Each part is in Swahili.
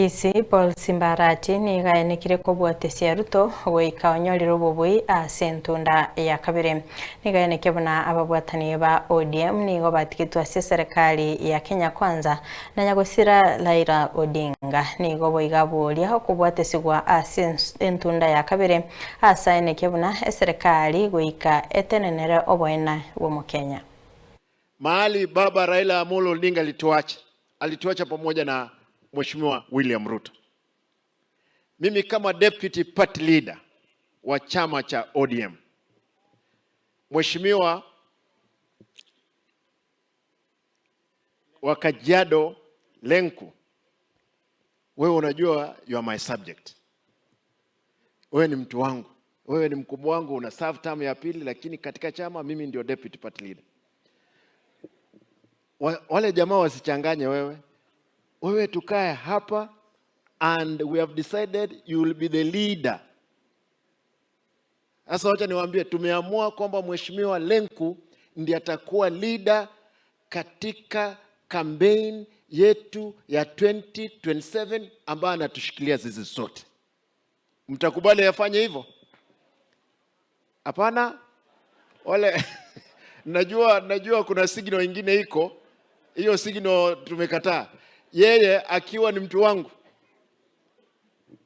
Kisii Paul Simba Arati nigo aenekire kobwatesia Ruto goika onyorire obobui ase entunda ya kabere. Nigo aenekia buna ababwatani ba ODM nigo batigetwe ase eserekari ya Kenya Kwanza na nyagosira Raila Odinga. Nigo boigo aboria okobwatesigwa ase entunda ya kabere ase aenekia buna eserekari goika etenenere oboene bw'Omokenya. Mahali baba Raila Amolo Odinga alituacha, alituacha pamoja na Mheshimiwa William Ruto. Mimi kama deputy party leader wa chama cha ODM, Mheshimiwa wa Kajiado Lenku, wewe unajua you are my subject. Wewe ni mtu wangu, wewe ni mkubwa wangu, una serve term ya pili, lakini katika chama mimi ndio deputy party leader. Wale jamaa wasichanganye wewe. Wewe tukae hapa and we have decided you will be the leader. Sasa wacha niwaambie, tumeamua kwamba Mheshimiwa Lenku ndiye atakuwa leader katika campaign yetu ya 2027 ambayo anatushikilia sisi sote. Mtakubali afanye hivyo? Hapana? Wale najua kuna signal ingine iko hiyo signal tumekataa. Yeye akiwa ni mtu wangu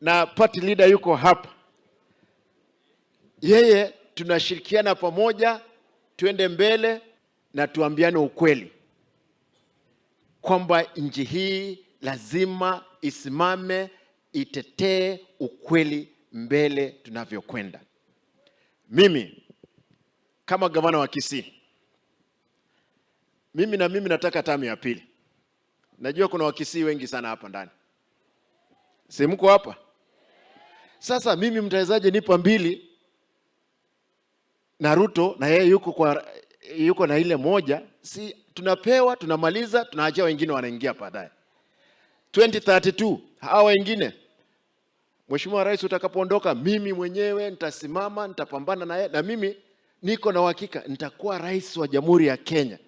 na party leader yuko hapa, yeye tunashirikiana pamoja, tuende mbele na tuambiane ukweli kwamba nchi hii lazima isimame itetee ukweli mbele tunavyokwenda. Mimi kama gavana wa Kisii, mimi na mimi nataka tamu ya pili. Najua kuna Wakisii wengi sana hapa ndani, si mko hapa? Sasa mimi mtawezaje nipa mbili na Ruto na yeye yuko na ile moja? Si tunapewa, tunamaliza, tunaachia wengine wanaingia baadaye. 2032 hawa wengine, Mheshimiwa Rais utakapoondoka, mimi mwenyewe nitasimama, nitapambana na yeye, na mimi niko na uhakika nitakuwa rais wa Jamhuri ya Kenya.